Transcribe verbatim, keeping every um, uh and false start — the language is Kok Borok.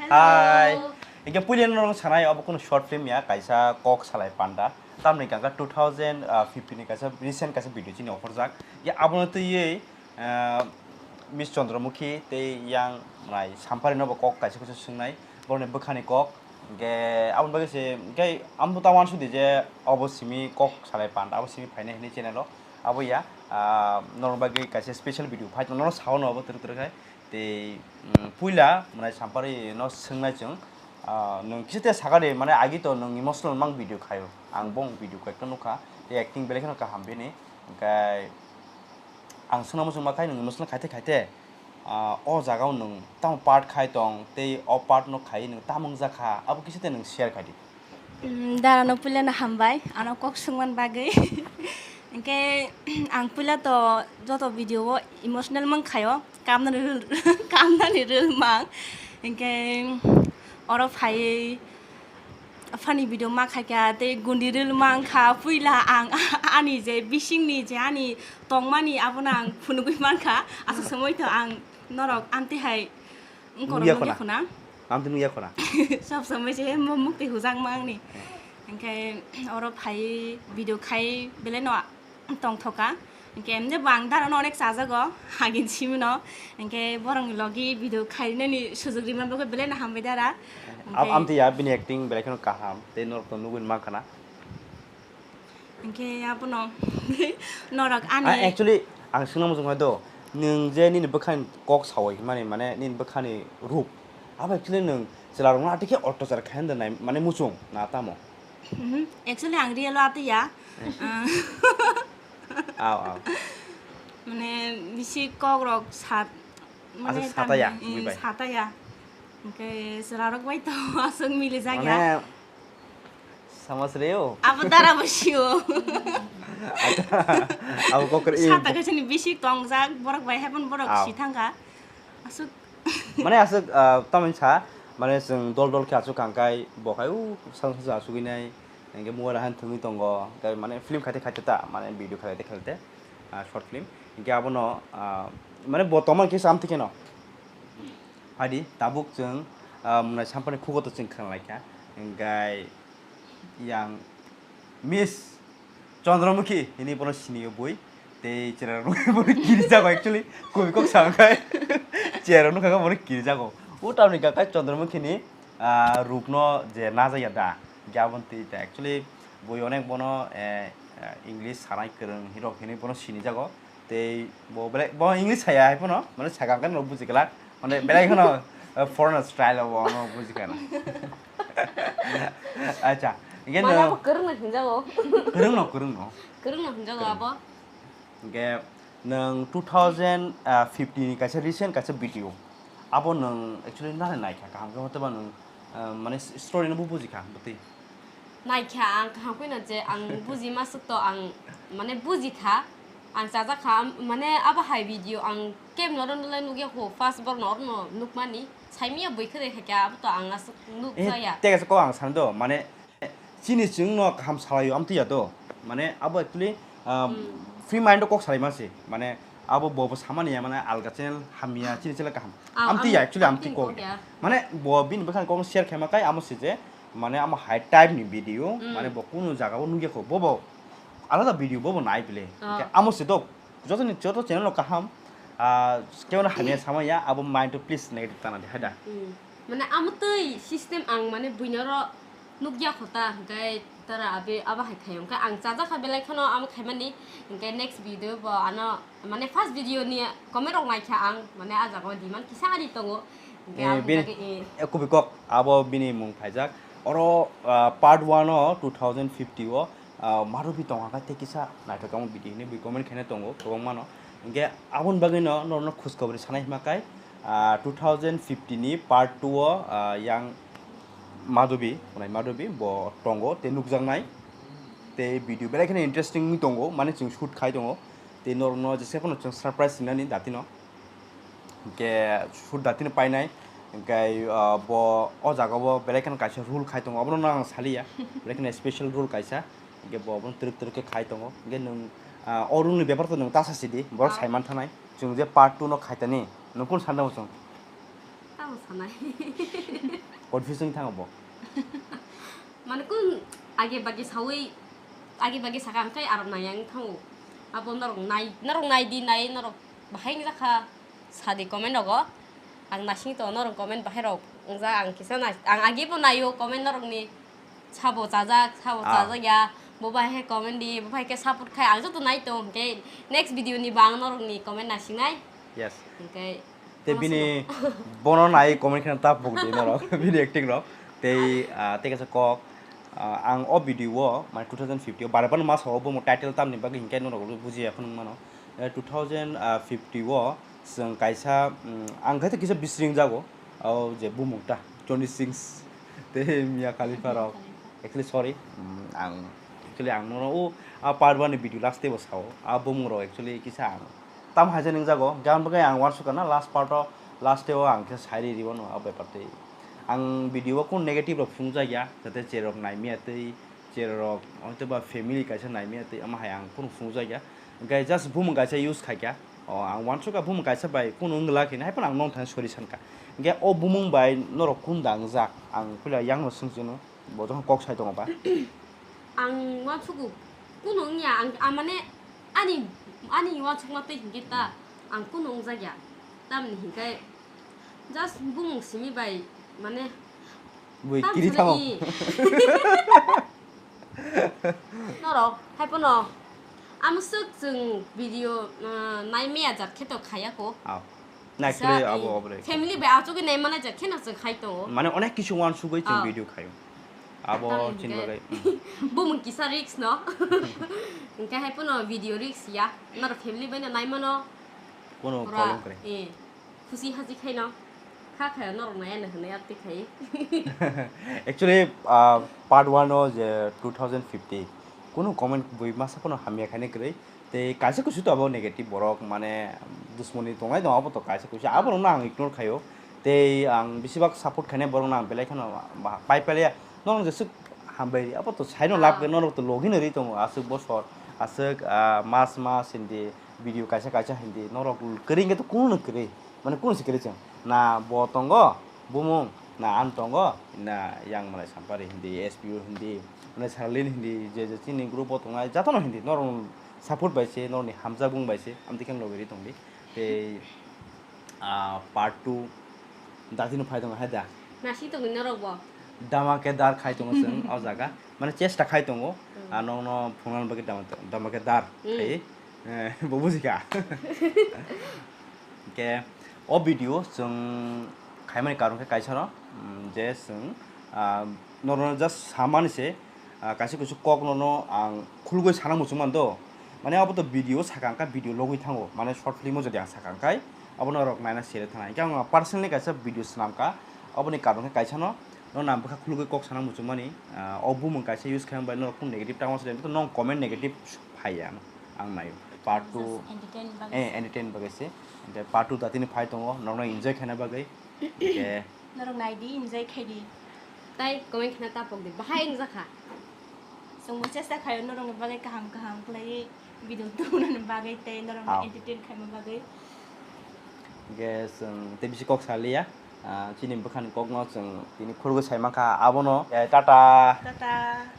Hi. Hingke puila norok sanai obo kunu short film ya, kaisa kok salai panda. Tamni kangka two thousand fifteen ni kaisa recent kaisa video chini ophorjak. Ya abono twiwi, ah, Miss Chandramukhi tei yang nai Sampari no bo kok kaisa kaisa swngnai. Borokni bwkhani kok. Hingke aboni bagwi se, hingke amo ta wansudi je obo simi kok salai panda, abo simi phainai hwnwi channel o. Abo ya, ah, norok bagwi kaisa special video phai tong, norok sao no obo twrwk twrwk hai. Tei, mm, puila mwnai Sampari no swngnai chwng, ah, nwng kisa te sakha de, mane agi to nwng emotional mang video khaio. Ang bong video koi khe nukha. Tei acting belai kheno kaham bini. Hingke ang swngna muchung ma khai nwng emotional khaite khaite, ah, o jaga o nwng tamo part khai tong, tei o part no khai nwng tamo wngjakha, abo kisa te nwng share khai di. Mm, dara no puila no hambai, ano kok swngman bagwi. Hingke ang puila to joto video o emotional mang khaio, kamnani ril, kamnani ril mang. Hingke oro phaiwi funny video ma khaikha, tei gundi ril mang kha, puila ang ani je bisingni je ani tongmani abono ang phunugwi mankha, aswk somoi to ang norok amtwi hai Wngkor nukya wngya khuna. Khuna. Amtwi nukya khuna. Sob somoi se mo mukti hujak ma angni. Hingke oro phai video khai belai no tongthoka. Hingke emne bo ang dara no onek chajago. Hagin simi no. Hingke borok ni logi video khai nani sujug rima bagwi belai no hambai dara. Am-, hingke amtwi ya bini acting belai kheno kaham. Tei norok to nugwi mankha na. Hingke abono norok ani. Ah, actually, ang swngna muchung hai do, nwng je nini bwkhani kok sawi hwnmani, mane nini bwkhani rup, abo actually nwng chwla rokno atikhe orthochar khai hwnda nai, mane muchung na tamo? Mhm. Actually, ang real o atwi ya. Eh. Ah. Aw, aw. Mane bisi kok rok sat, mane Aswk sataya, tamo, eh, bui bai. Sataya. Hingke chwla rok bai to aswk mili jak ya. Mane Sama sreo. Abo dara bo sio. Abo kokre i Sata kaisa ni bisi tongjak, borok bai happen borok Aw. Si thangkha. Aswk. Mane aswk, ah, tamoni sa, mane chwng dol dol khe aswk kangkai, bo khai u sang sang asugwi nai, hingke mobile han thwngwi tongo, hingke mane film khaite khaite ta, mane video khaite khaite, ah, short film, hingke abono, ah, mane bo tongma khe sam thikeno. Phaidi, tabuk chwng, ah, mwnai sampani khugo to chwng khna lai kha. Hingkai yang Miss Chandramukhi hini bono sini o bui. Tei chera rok bono kiri jago actually. Koi kok sa khai. Chera rok nukha bono kiri jago. O tamni kaka Chandramukhi ni, ah, rupno je najaya da. Gabon tei ta actually bui onek bono, eh, eh, English sanai kwrwng hirok hinwi bono sini jago. Tei bo belai, bo English saya hai phano, mane sakang kan rok buji glak. Mane belai kheno, eh, foreigner style o bono buji kana. Acha, again, Mane uh, abo kwrwngno hinjago. Kwrwngno, kwrwngno. Kwrwngno hinjago Kwrwng. Abo. Hingke nwng two thousand fifteen ni kaisa recent kaisa video. Abo nwng actually nani naikha kaham khe hotoba nwng, uh, mane story no bo bujikha bwtwi. Naikha ang kaham kheno je ang buji masuk to ang mane bujikha, ang chajakha, mane abo hai video ang kebno oro nukya kho, first borno oro nukmani, saimanya bui khe khaikha abo to ang aswk Eh, nukjaya. Tega se kok ang sando, mane chini chwngno kaham salaio amtwi ya do. Mane abo actually, um, Hmm. Free mind o kok salai ma se. Mane abo bo, bo samani ya, mane alga channel hamya, chini channel kaham. Ah, Amtwi ya, am-, actually amtwi amtwi kok kok ya. Ya. Mane bo bini bwkhani kok share khaima kai amo se je, mane amo high type ni video, Hmm. Mane bo kunu jaga o nukya kho, bo bo alada video bo bo nai bile. Ah. Hingke amo se do, joto ni, joto channel no kaham, ah, kebo no hamya sama ya, abo mind to please negative tana di, hai da. Hmm. Mane amo twi system ang mane buino ro nukya kho ta, hingke tara abi abo hai khai, hingke ang chajakha belai kheno amo khaimani, hingke next video bo ano, mane first video ni comment rok naikha ang, mane ah jaga o demand kisa ari tongo, hingke Eh, aboni bini, bagwi, eh. Eh, kubui kok, abo bini mung phaijak. Oro, ah, part one o two thousand fifty o, ah, Madhubi tongkha khe tei kisa naithok tongma video hinwi bui comment khaina tongo kwbangma no. Hingke aboni bagwi no norokno khuskobri sanai hima kai, ah, two thousand fifty ni part two o, ah, yang Madhubi, mwnai Madhubi bo tongo tei nukjaknai. Tei video belai kheno interesting wngwi tongo, mane chwng shoot khai tongo. Tei norokno jesa phano chwng surprise rinani datino. Hingke shoot datino painai. Hingke, ah, bo o jaga o belai kheno kaisa role khai tongo, abono ang saliya. Belai kheno special role kaisa. Hingke bo abono twrwk twrwk khe khai tongo. Hingke nwng, ah, o role ni bepar to nwng ta sa sidi, borok Ah. sai man thanai. Chwng je part two no khai tani, nwng kunu sanda bo chwng? Tamo sanai. Confusing thango bo. Mane kun age bage sawi, age bage saka ang kai arok nai ang thango. Abo norok nai, norok nai di nai norok bahai jakha sadi comment rogo. Ang nasing to norok comment bahai rok wngja ang kisa nai, ang age bo naio comment norok ni sabo chajak, sabo Ah. chajak ya. Bo bahai comment di, bo bahai ke support khai ang joto nai tong hingke next video ni bang norok ni comment nasing nai. Yes. Hingke Te Tama bini sabo. Bono nai comment kheno ta pok di norok bini acting rok. Tei, ah, tei kaisa kok, ah, ang o video o mane two thousand fifty o bare phano ma sao bo mo title tamni bagwi hinkhe norok bujiya phano mano. Eh, two thousand fifty o chwng kaisa, mm, ang khe kisa bising jago o je bumung ta Johnny Sins tei Mia Khalifa rok. Actually sorry, mm, ang actually ang nono o a part one ni video last tei bo sao a bumung rok actually kisa ang Tam hai se nung jago, gan bagwi ang uansukha na last part o, last o ang khe sai ri ribo no a bepar tei. Ang video o kunu negative rok phunukjak ya, jate cherok naimaya tei, cherok hoitoba family kaisa naimaya tei, omo hai ang kunu phunukjak ya. Hingkhe just bumung kaisa use khaikha. O ang uansukha bumung kaisa bai kunu wng glak hinwi, hai phano ang nong thani sorry sankha. Hingkhe o bumung bai norok kunu da wngjak, ang puila yang no swngchino. Bo jokhon kok sai tongo ba? Ang uansukgo, kunu wngya, ang, ang mane ani, ani uansukma twi hinkhe ta, ang kunu wngjakya. Tamni hinkhe just bumung simi bai, mane, Bui tam kiri sana thango. I. Norok, hai pono, amswk chwng video, uh, naimaya jat khe to khaya ko. Aw. Na, Kisa, actually, abo, eh, abo le. Family bai achugwi naimana je kheno chwng khai tongo. Mane onek kisu uansugwi chwng Ah. video khaio. Abo Tamni chini hinkhe bagwi, mm. Bumung kisa risk no. Hinkhe hai pono video risk ya. Noro family bai no naimano. Kono Pura, problem kwrwi. Eh, khusi haji khaino. Kha khayo norok naya no hwnwi ati khai. Actually, ah, part one o je two thousand fifty. Kunu comment bui masa kono hamya khaini kwrwi. Tei kaisa kusu to abo negative borok, mane, dusmoni tongnai tongo, abo to kaisa kusu, aborokno ang ignore khaio. Tei ang besibak support khainai borokno ang belai kheno ba-, pai pailia, norok jeswk hambai ri, abo to saino Ah. lab khe, norok to logi no ri tongo, aswk bosor, aswk, ah, mas mas hindi, video kaisa kaisa hindi, norok kwrwi hwnkhe to kunu no kwrwi, mane kunu se kwrwi chwng, na bo tongo, bumung, na ang tongo, na yang malai sampari hindi, S P O hindi, mane Sarlin hindi, je je chini group o tongnai, jotono hindi, norok Support bai se, norokni hamjakmung bai se, amtwi khe logi ri tongdi. Tei, ah, part two datino phai tongo hai da. Nasing tongwi norok bo. Dhamakedar khai tongo chwng o jaga. Mane chesta khai tongo. Hmm. Ah, nokno phunukna bagwi dhama-, dhamakedar Hmm. khai. Eh, bo bujikha. Hingke o video chwng khaimani karon khe kaisa no, mm, je chwng, ah, norokno just samani se, ah, kaisa kusu kok nono ang khulugwi sana muchung mando. Mane abo to video saka wngkha, video logwi thango. Mane short film o jodi ang saka wngkhai, abo norok naina sere thana. Hingke ang personally kaisa video swnamkha, aboni karon khe kaisa no, no nang bwkha khulugwi kok sana muchung mani, ah, o bumung kaisa use khai bai norok phung negative tangma se, nong comment negative phaiya ang naio. Part two, Just entertain bagwi eh, se. Entertain bagwi se. Hingke part two datini phai tongo, nokno enjoy khaina bagwi. Hingke Norok nai di, enjoy khai di. Tai comment khna tapok di, bahai wngjakha. Chwngbo chesta khaio norokni bagwi kaham kaham khlaiwi video tubunani bagwi tei norokno Aw. Entertain khaima bagwi. Hingke chwng tei bisi kok saliya, ah, chini bwkhani kokno chwng tini khurugwi sai mankha abono. Eh, tata. Tata.